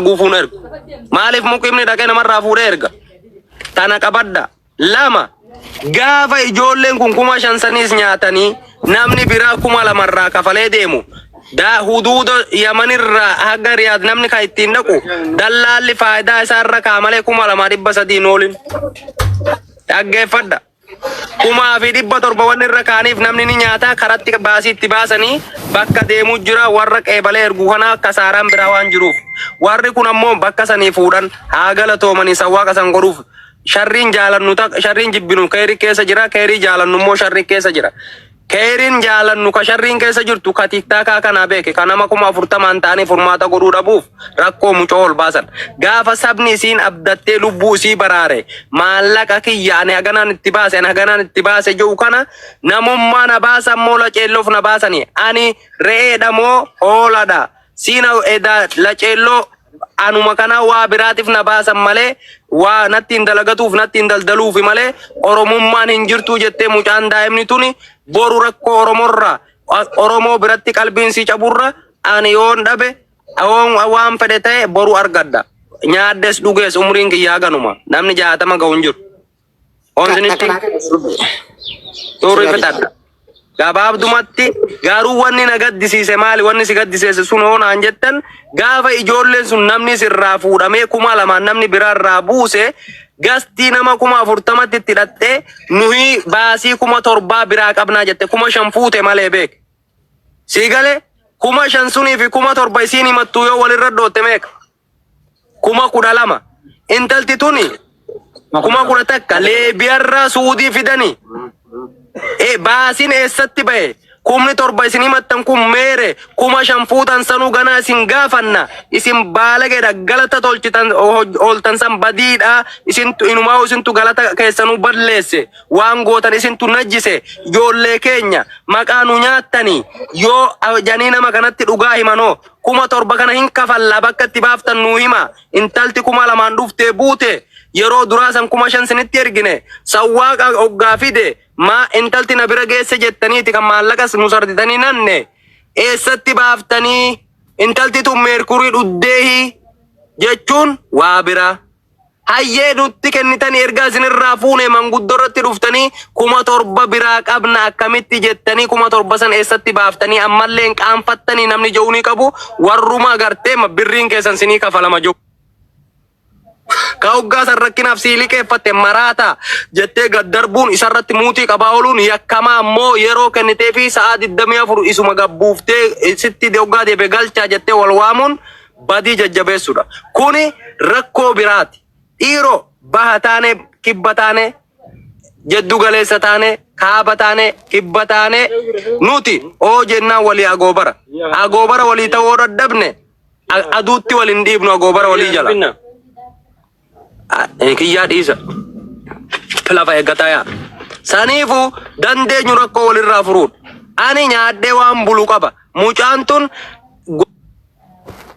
Guufuun ergu. Maaliif muqiimni dhaqee namarraa fuudhee erga? Tana qabadha. Lama gaafa ijoolleen kun 5000 saniis nyaatanii namni biraa 2000rraa kafalee deemu daa huduuda Yamanirraa haga Riyaad namni kan ittiin dhaqu dallaalli faayidaa isaa irra kaa malee 2300 hin oolin. Dhaggeeffadha. 1700 wanni irra kaaniif namni ni nyaata karatti baasii itti baasanii bakka deemuu jira warra qeebalee ergu kana kasaaraan biraa waan jiruuf. Warri kun ammoo bakka sanii fuudhan haa galatoomanii sawwaaqa san godhuuf sharriin jaalannu sharriin jibbinu keerii keessa jira keerii jaalannu immoo sharrii keessa jira. Keeyriin jaalannu ka sharriin keessa jirtu ka tiktaakaa kanaa beeke ka nama 40,000 ta'anii furmaata godhuu dhabuuf rakkoo mucoo ol baasan. Gaafa sabni isiin abdattee lubbuu isii baraare maallaqa kiyya ani haganaan itti baase ani haganaan itti baase jedhu kana namummaa na baasan moo laceelloof na baasanii ani re'eedha moo hooladha siina edaa laceelloo anuma kana waa biraatif na baasan malee waa natti hin dalagatuuf natti hin daldaluufi malee Oromummaan hin jirtuu jettee mucaan daa'imni tuni boru rakkoo Oromorraa Oromoo biratti qalbiin si caburra ani yoon dhabe yoon waan fedhe ta'e boru argadha. Nyaaddes dhugees umriin kiyyaa ganuma namni 60 ga'u hin jiru. Onsinitti Suurri fixadha. Gabaabdumatti garuu wanni na gaddisiise maali wanni si gaddisiise sun hoo naan jettan gaafa ijoolleen sun namni sirraa fuudhamee 2000n namni biraa irraa buuse gastii nama 40,000tti itti hidhattee nuyi baasii 7000 biraa qabnaa jette 5000 fuute malee beek. Sii galee 5000 sunii fi 7000 isiin himattu yoo walirra dhootte meeqa? 12,000. Intalti tuni 11,000 Leebiyarraa Suudii fidanii baasiin eessatti bahe 7,000 isin himattan kun meere 5000 fuutan sanuu ganaa isin gaafanna isin baalageedha galata tolchitan ooltan san badiidha isintu inumaa isintu galata keessanuu balleesse waan gootan isintu najjise ijoollee keenya maqaa nu nyaattanii yoo janii nama kanatti dhugaa himanoo 7000 kana hin kafallaa bakka itti baaftan nuu hima intalti 2000n dhuftee buute yeroo duraa san 5000 sinitti ergine sawwaaqa hoggaa fide maa intalti na bira geesse jettaniiti kan maallaqas nu sarditanii nanne eessatti baaftanii intalti tun meerkurii dhuddeehi jechuun waa biraa. Hayyee nutti kennitanii ergaa isinirraa fuune manguddoo irratti dhuftanii 7000 biraa qabna akkamitti jettanii 7000 san eessatti baaftanii ammallee hin qaanfattanii namni jedhu ni qabu warruma agartee birriin keessan sinii kafalama jedhu. Ka hoggaa san rakkinaaf sii liqeeffatte maraata jettee gad darbuun isarratti muutii qabaa ooluun yakkamaa ammoo yeroo kennitee fi sa'aa 24 isuma gabbuuftee sitti hoggaa deebe galchaa jettee wal waamuun badii jajjabeessuudha. Kuni rakkoo biraati. Dhiiroo baha taane kibba taane jeddu galeessa taane kaaba taane kibba taane nuti oo jennaan walii agoobara. Agoobara walii ta'uu yoo dadhabne aduutti wal hin dhiibnu agoobara walii jala. Kiyyaa dhiisa. Lafa eeggataa yaa. Saniifuu dandeenyu rakkoo walirraa furuudha. Ani nyaadhee waan bulu qaba. Mucaan tun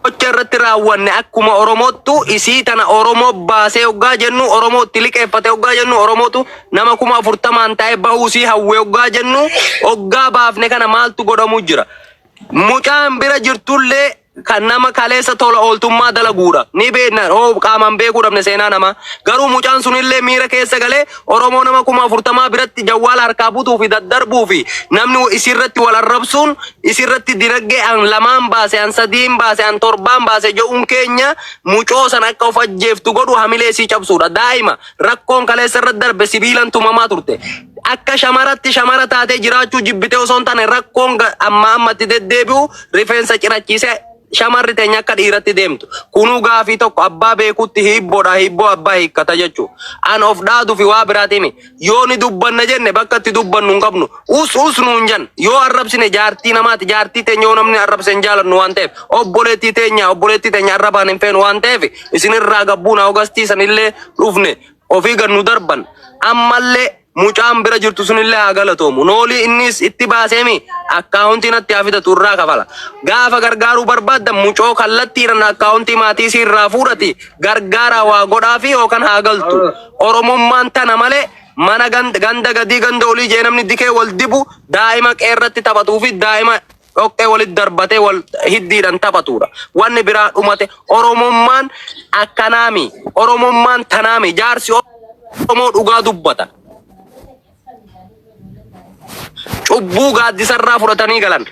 gocha irratti raawwanne akkuma Oromottu isii tana Oromoo baasee hoggaa jennu Oromoo itti liqeeffate hoggaa jennu Oromootu nama 40,000n taa'ee bahuu isii hawwe hoggaa jennu hoggaa baafne kana maaltu godhamuu jira. Mucaan bira jirtullee kan nama kaleessa tola ooltummaa dalaguudha. Ni beekna hoo qaamaan beekuu dhabne seenaa namaa. Garuu mucaan sunillee miira keessa galee Oromoo nama 40,000 biratti jawwaala harkaa butuu fi daddarbuu fi namni isirratti wal arrabsuun isirratti dinaggee an lamaan baase an sadiin baase an torbaan baase je'uun keenya mucoo san akka of ajjeeftu godhu hamilee isii cabsuudha. Daa'ima rakkoon kaleessa irra darbe sibiilan tumamaa turte. Akka shamaratti shamara taatee jiraachuu jibbitee osoo hin taane rakkoon ammaa ammatti deddeebi'u rifeensa cirachiisee shamarri teenya akka dhiiratti deemtu. Kunuu gaafii tokko abbaa beekutti hiibboodha hiibboo abbaa hiikkata jechuu. An of dhaadu fi waa biraatimi. Yoo ni dubbanna jenne bakka itti dubbannu hin qabnu. Us us nuun jan. Yoo arrabsine jaartii namaati jaartii teenya yoo namni arrabse hin jaalannu waan ta'eef obboleettii teenya obboleettii teenya arrabaan hin feenu waan ta'eef isinirraa gabbuun Augustii sanillee dhufne ofii gad nu darban. Ammallee mucaan bira jirtu sunillee haa galatoomu. Noolii innis itti baaseemi akkaawuntii natti haa fidatu irraa kafala. Gaafa gargaaruu barbaaddan mucoo kallattiidhaan akkaawuntii maatii isii irraa fuudhati gargaaraa waa godhaafi yookaan haa galtu. Oromummaan tana malee mana ganda gadii ganda olii jee namni dikee wal dibu daa'ima qeerratti taphatuu fi daa'ima Dhoqqee walitti darbatee wal hiddiidhaan taphatudha. Wanni biraa dhumate. Oromummaan akkanaami. Oromummaan tanaami. Jaarsi Oromoo dhugaa dubbata. Cubbuu gaaddisarraa fudhatanii galan.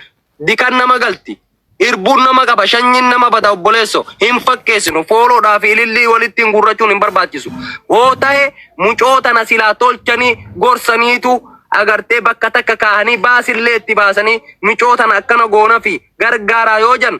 Dikan nama galti. Irbuun nama qaba, shanyiin nama bada obboleesso. Hin fakkeessinu. Fooloodhaa fi ilillii walitti hin gurrachuun hin barbaachisu. Hoo tahe mucoo tana silaa tolchanii gorsaniitu agartee bakka takka kaahanii baasillee itti baasanii micoo tana akkana goona fi gargaaraa yoo jan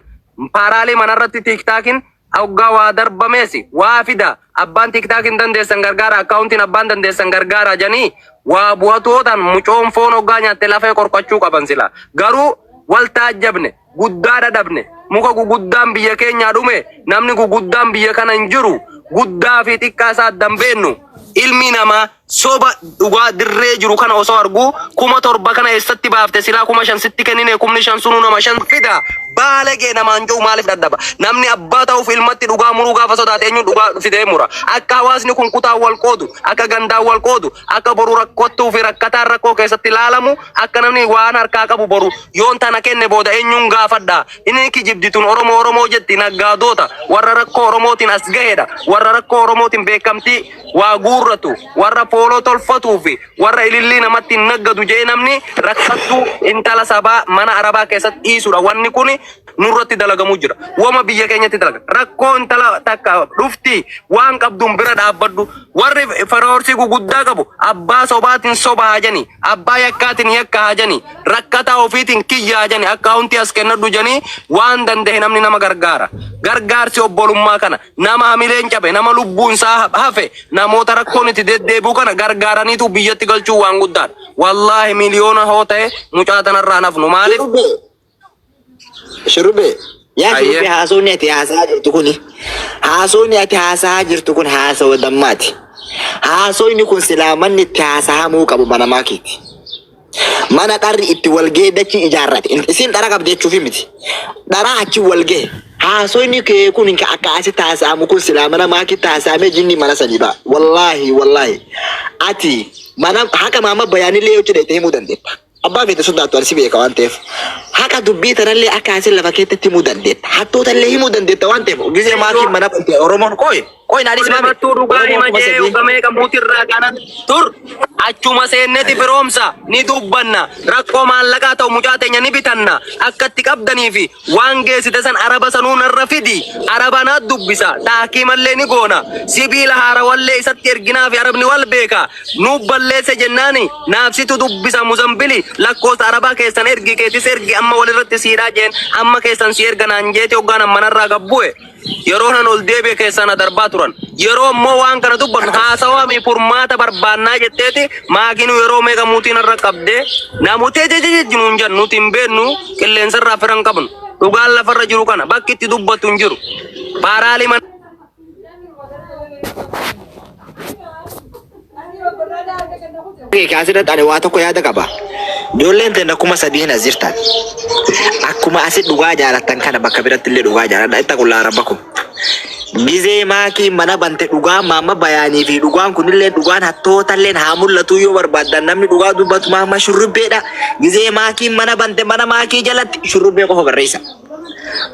paaraalee manarratti tiiktaakin hoggaa waa darbameesi waa fida abbaan tiiktaakin dandeessan gargaara akkaawuntiin abbaan dandeessan gargaara janii waa bu'atootan mucoon foon hoggaa nyaatte lafee qorqachuu qaban sila garuu wal taajjabne guddaa dhadhabne muka guguddaan biyya keenyaa dhume namni guguddaan biyya kana hin jiru guddaa fi xiqqaa isaa addan beennu ilmi namaa soba dhugaa dirree jiru kana osoo arguu 7,000 kana eessatti baafte silaa 5,000 sitti kennine 5,000 sunuu nama 5 fida baalagee namaan jiru maaliif dhadhaba namni abbaa ta'uuf ilmatti dhugaa muruu gaafa sodaate eenyuun dhugaa fidee mura akka hawaasni kun kutaan wal qoodu akka gandaan wal qoodu akka boru rakkottuu fi rakkataan rakkoo keessatti ilaalamu akka namni waan harkaa qabu boru yoon tana kenne booda eenyuun gaafadha inni kijibdi tun Oromoo Oromoo jetti naggaadoota warra rakkoo Oromootiin as gahedha warra rakkoo Oromootiin beekamtii waa guurratu warra fooloo tolfatuu fi warra ilillii namatti hin naggadu jee namni rakkattuu intala sabaa mana arabaa keessatti dhiisudha. Wanni kun nurratti dalagamuu jira. Wama biyya keenyatti dalaga. Rakkoo intala takka dhufti waan qabduun bira dhaabbadhu. Warri faroorsii guguddaa qabu abbaa sobaatiin soba haa jani, abbaa yakkaatiin yakka haa jani, rakkataa ofiitiin kiyya haa jani, akkaawuntii as kennadhu janii waan danda'e namni nama gargaara. Gargaarsi obbolummaa kana. Nama hamileen cabe, nama lubbuun isaa hafe, namoota rakkoon itti deddeebi'u kana gargaaraniitu biyyatti galchuu waan guddaadha. Wallaahi miliyoona hoo ta'e mucaa tanarraa hin hafnu. Maaliif? Shurrubbee. Shurrubbee. Yaa Ayyee. shurrubbee haasofni ati haasa'aa jirtu kuni haasofni ati haasa'aa jirtu kun haasawa dammaati. Haasofni kun silaa manni itti haasahamuu qabu mana maakiiti. Mana dharri itti wal ga'e dachii ijaarrate. Isiin dhara qabdi jechuufi miti. Dharaa achi wal ga'e. Haasoyni kee kun ka akka asitti haasa'amu kun silaa mana maakitti haasa'amee jinni mana sanii ba'a. Wallaahi wallaahi. Ati mana haqa maama bayaanillee yoo cidha itti himuu dandeetta. Abbaa feete sodaattu ani si beeka waan ta'eef. Haqa dubbii tanallee akka asin lafa keetti himuu dandeetta. Hattootallee himuu dandeetta waan ta'eef. Gisee maakiin mana bante Oromoon qoy. Qoy naa dhiisi maame. Mattuu dhugaa Oromoon hima kuma jee sadii. ugamee qabuutirraa kana tur achuma seenneti firoomsa ni dubbanna rakkoo maallaqaa ta'u mucaa teenya ni bitanna akka itti qabdanii fi waan geessite san araba sanuu narra fidi araba naa dubbisa taakiimallee ni goona sibiila haarawallee isatti erginaa fi arabni wal beeka nuuf balleesse jennaani naafsitu dubbisa muzambili lakkoofsa arabaa keessan ergi keetis ergi amma walirratti siidhaa jeen amma keessan si erga naan jeeti hoggaan ammanarraa gabbu'e. Yeroo nan ol deebi'e keessaa na darbaa turan. Yeroo immoo waan kana dubbannu haasawaa fi furmaata barbaannaa jetteeti maakinuu yeroo meeqa muutii narra qabdee namutee jejejeji nuun jennu nuti hin beeknu qilleensarraa fira hin qabnu. Dhugaan lafarra jiru kana bakki itti dubbatu hin jiru. Paaraalii mana Beeka asirratti ani waa tokko yaada qaba. Ijoolleen teenna 3,000 as jirtan. Akkuma asi dhugaa jaalattan kana bakka biratti illee dhugaa jaaladha. Itta qullaa rabbakum. Gizee maakii mana bante dhugaa maama bayaanii fi dhugaan kunillee dhugaan hattootalleen haa mul'atu yoo barbaaddan namni dhugaa dubbatu maama shurrubbeedha. Gizee maakiin mana bante mana maakii jalatti shurrubbee qofa barreessa.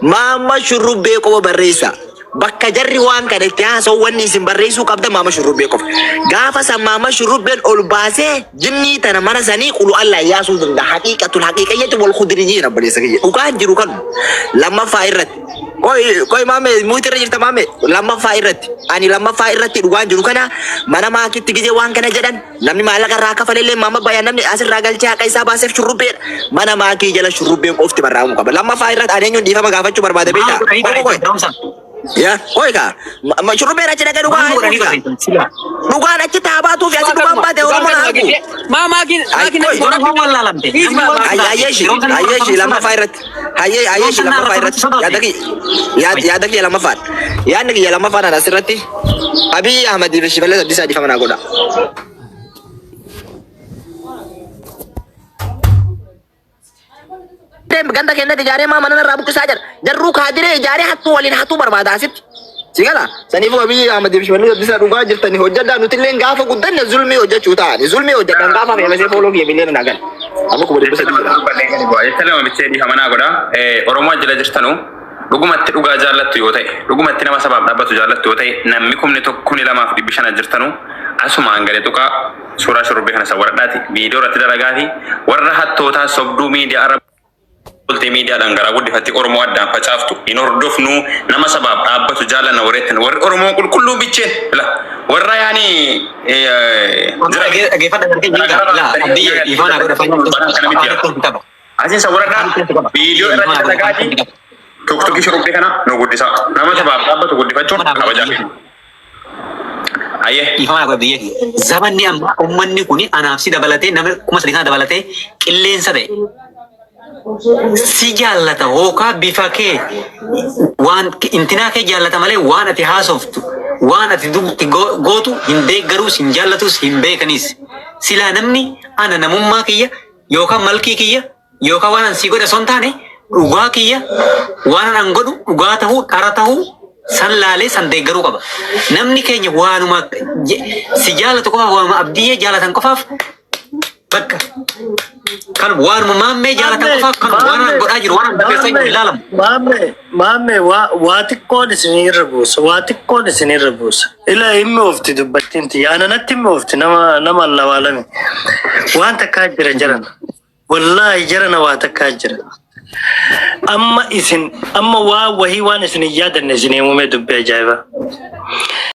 Maama shurrubbee qofa barreessa. Bakka jarri waan kana itti haasa'u wanni isin barreessuu qabdan maama shurrubbee qofa. Gaafa san maama shurrubbeen ol baasee jinnii tana mana sanii qulu Allah yaasuu danda'a. Haqiiqatul haqiiqayyati wal kudriyyiin obboleessa kiyya. Dhugaan jiru kanu. Lammaffaa irratti. Qoy qoy maame muuti irra jirta maame. Lammaffaa irratti. Ani lammaffaa irratti dhugaan jiru kana mana maakitti gizee waan kana jedhan Namni maallaqa irraa kafalellee maama bayaa namni asirraa galchee haqa isaa baaseef shurrubbeedha. Mana maakii jala shurrubbeen qofti barraa'amuu qaba. Lammaffaa irratti ani eenyuun dhiifama gaafachuu barbaade Maal beektaa? godhanii Qoy qoy qoy. barreessan? Yaa qoy kaa. Shurrubbeen achi dhaqee dhugaa Maal haa godhanii himuufi kaa. barreessan? Silaa. Dhugaan achi taa baatuu fi asi Dhugaa dhugaan kanuma. baate Dhugaa Oromoon kanuma haa argu. gidee. Maa maakiin Ay maakiin qoy. natti Oromoon godhatti. wallaalamte. Dhiisi Namni maa wal maakiin. Ayyeeshi Yeroo sana ayyeeshi warra lammaffaa irratti. Hayyee Yeroo ayyeeshi sana lammaffaa warra irratti. sodaate. Yaada kiyya yaada kiyya lammaffaan. Yaadni kiyya lammaffaan ana asirratti Abiy Ahmad fi Shimallis Abdiisaa dhiifama naa godha. Ganda keenyatti ijaaree maa mana narraa buqqisaa jira. Jarruu kaadiree ijaaree hattuu waliin hattuu barbaada asitti. Si gala? Saniifuu Abiyyi Ahmad fi Shimallis Abdiisaa dhugaa jirtanii hojjedhaa nuti illee gaafa guddanne zulmii hojjechuu ta'ani. Zulmii hojjedhan gaafa feemesee fooloo kiyya miliyoona naa gala. Amma 300,000 jira. Jecha lama bichee dhiifama naa godha. Oromoo jala jirtanu dhugumatti dhugaa jaallattu yoo ta'e, dhugumatti nama sabaaf dhaabbatu jaallattu yoo ta'e, namni 1000 2,500 jirtanu asumaan gadi tuqaa, suuraa shurrubbee kana sawwaradhaati viidiyoo irratti dalagaati, warra hattootaa sobduu miidiyaa arra bultee miidiyaadhaan garaa guddifatti Oromoo addaan facaaftu hin hordofnu. Nama sabaaf dhaabbatu jaallanna warreettan, warri Oromoo qulqulluu bicheen la warra yaani jira. Dhaggeeffadha kan keenya laa abdii dhiifama naa godha afaan qaba. Asiin sawwaradhaa, viidiyoo irratti dalagaati, tuktukii shurrubbee kana nu guddisaa. Nama sabaaf dhaabbatu guddifachuun kabajaa. Ayyee. Dhiifama naa godha biyya. Zabanni ammaa uummanni kun anaaf si dabalatee, nama 3000 kana dabalatee qilleensa ta'e. Si jaallata hookaa bifa kee, waan intinaa kee jaallata malee, waan ati haasoftu, waan ati dubbi gootu hin deeggaruus, hin jaallatus, hin beekanis. Silaa namni ana namummaa kiyya yookaan malkii kiyya yookaan waan an sii godhe osoo hin taane, dhugaa kiyya, waan an godhu dhugaa tahuu dhara tahuu san laalee san deeggaruu qaba. Namni keenya waanuma si jaallatu qofaaf, waanuma abdiyyee jaalatan qofaaf, bakka kan waanuma maammee jaalatan qofaaf, kan waan an godhaa jiru, waan an barreessaa jiru hin ilaalamu. Maamme, maamme, waa xiqqoon isinirra buusa, waa xiqqoon isinirra buusa. Ila himmi oofti dubbattiin tiyya, ana natti himmi oofti, nama allawaalame. Waan takkaa jira jarana. Wallaahi jarana, waa takkaa jira. Amma isin amma waa wahii waan isin hin yaadanne isin himumee dubbii ajaa'ibaa.